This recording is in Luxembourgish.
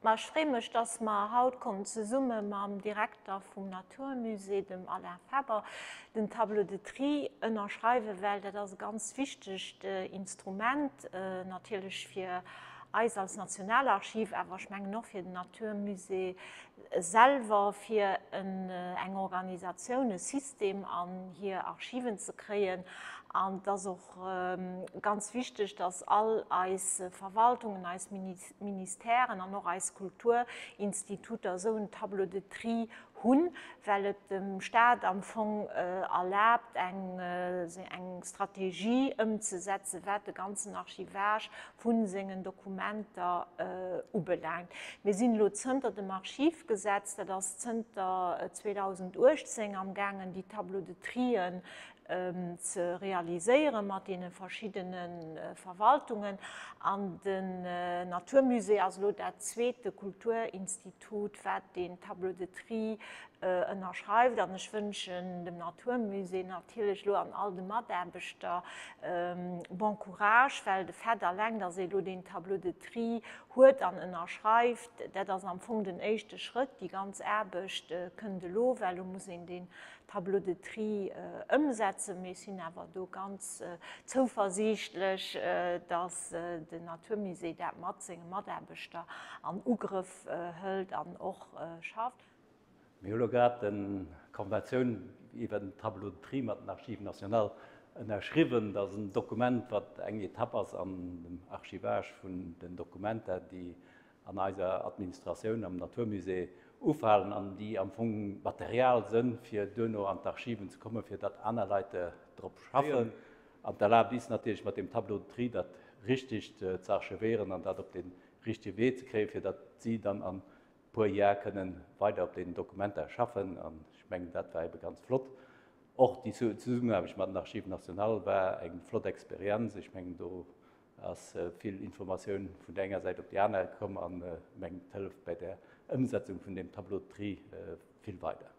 Ma ech freeë mech, dass mer haut konnten zesumme mam Direkter vum Natur musée, dem Alain Faber, den Tableau de tri ënnerschreiwen, well dat ass e ganz wichtegt Instrument natierlech fir eis als Nationalarchiv, awer ech mengen och fir den Natur musée selwer, fir eng Organisatioun, e System an hir Archiven ze kréien. An et ass och ganz wichteg, dass all eis Verwaltungen, eis Ministèren an och eis Kulturinstituter esou en Tableau de tri hunn, well et dem Staat am Fong erlaabt, eng Strategie ëmzesetzen, wat de ganzen Archivage vu sengen Dokumenter ubelaangt. Mir sinn elo zënter dem Archivgesetz, dat ass zënter 2018, amgaangen, déi Tableaux de trien ze realiséiere mat deene verschiddene Verwaltungen. An den Naturmusée ass elo dat zweete Kulturinstitut, wat deen Tableau de tri ënnerschreift. An ech wënschen dem Naturmusée natierlech elo an all de Mataarbechter bon courage, well de Fait alleng, datt ee elo deen Tableau de tri huet an ënnerschreift, dat ass am Fong den éischte Schrëtt. Déi ganz Aarbecht kënnt elo, well elo muss een deen Tableau de tri ëmsetzen. Mee ech sinn awer do ganz zouversiichtlech, datt den Naturmusée dat mat senge Mataarbechter an Ugrëff hëlt an och schafft. Mir hu lo grad d'Konventioun iwwer den Tableau de tri mat den Archives nationales ënnerschriwwen. Dat ass en Dokument, wat eng Etapp ass an dem Archivage vun den Dokumenter, déi an eiser Administratioun am Naturmusée ufalen an déi am Fong Material sënn, fir duerno an d'Archiven ze kommen, fir datt aner Leit drop schaffen. An d'erlaabt is natierlech mat deem Tableau de tri dat richtig ze archivéieren an dat op dee richtige Wee ze kréien, fir datt si dann an puer Jar kënnen weider op deenen Dokumenter schaffen. An ech mengen, dat war ebe ganz flott. Och déi Zesummenaarbecht mat den Archives nationales war eng flott Experienz. Ech mengen, do ass vill Informatioun vun der enger Säit op déi aner komm an mengen, et hëlleft bäi der Ëmsetzung vun deem Tableau de tri vill weider.